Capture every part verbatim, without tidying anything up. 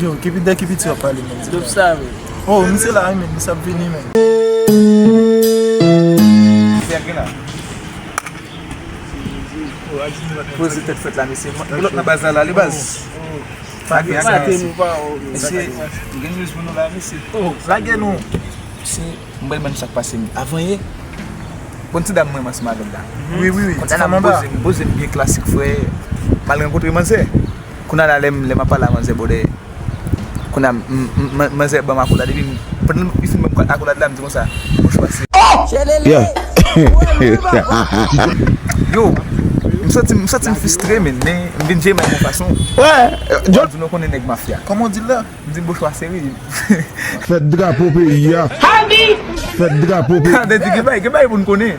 Yo, ki pita ki piti w ap pale, men. Dop sa, men. Oh, misye la, men, misye ap vini, men. Misye ap gen la. Poze tèt fèt la, mesye. Gen lòt nan baz la, la, li baz. Pa gen, pa gen. Mesye, gen news pou nou la, mesye. Oh, lage nou. Mesye, m pral ban nou sa k pase m. Avan yè, bon, ti dam mwen ansanm avè l la. Wi, wi, wi. Ti fanm anba. M poze, m poze m byen klasik, frè. M al rankontre manzè. Kounye a la, lè m, lè m ap pale a manzè, bòdè. Kounye a, m, m, m, manzè ban m akolad, epi m, pandan li fin ban m akolad la, m di konsa, bon chwa se. Yeah. Yo, m santi, m santi m fristre, men, men m vin jere may mwen fason. Wè, John. Di nou konnen nèg mafya. Kòman w di l la? M di m bon chwa seri. Fèt drapo peyi a. Fèt drapo peyi a. Gade, di gen bagay, gen bagay pou n konnen.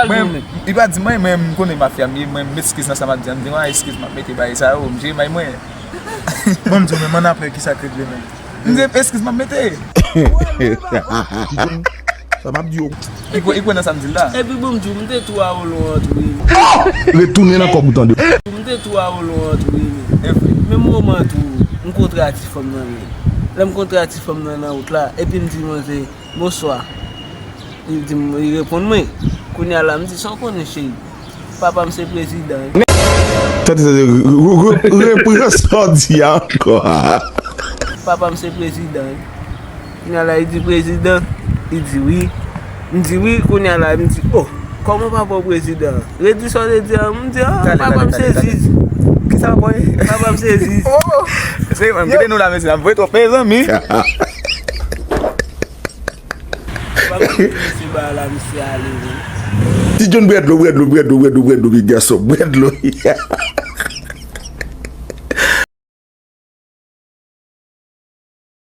Mwen, li pa di mwen, men m konnen mafya m ye, mwen m eskiz nan sa m ap di an, m di, "Ah, eskiz m ap mete bagay sa yo, m jere may mwen." Bon, m di w, men m ann apre, kisa k regle menm? M di, "Eskiz m ap mete." Sa m ap di w. Li kwè, li kwè nan sa m di l la. Epi bon, m di w, m te tou a Olon an tou, wi. Retounen nan kòb ou tande. M te tou a Olon an tou, wi. Menm moman tou, m kontre a ti fanm nan, wi. Lè m kontre a ti fanm nan nan wout la, epi m di manzè, "Bonswa." Li di m, li reponn mwen. Kounye a la, m di, "Sa w konnen, cheri? Papa m se prezidan." Tande, tande, re-, re-, re-, repran sa w di a ankò. "Papa m se prezidan." Kounye a la, li di, "Prezidan?" Li di, "Wi." M di, "Wi." Kounye a la, m di, "Oh, kòman papa w prezidan?" Redi sa w te di a, m di, "Ah, papa m se jij." Kisa papa w ye? Papa m se jij. Oh! Se, m kite nou la, mesye, n ap voye twòp, mezanmi. Ti John, bwè dlo, bwè dlo, bwè dlo, bwè dlo, bwè dlo, big gason, bwè dlo.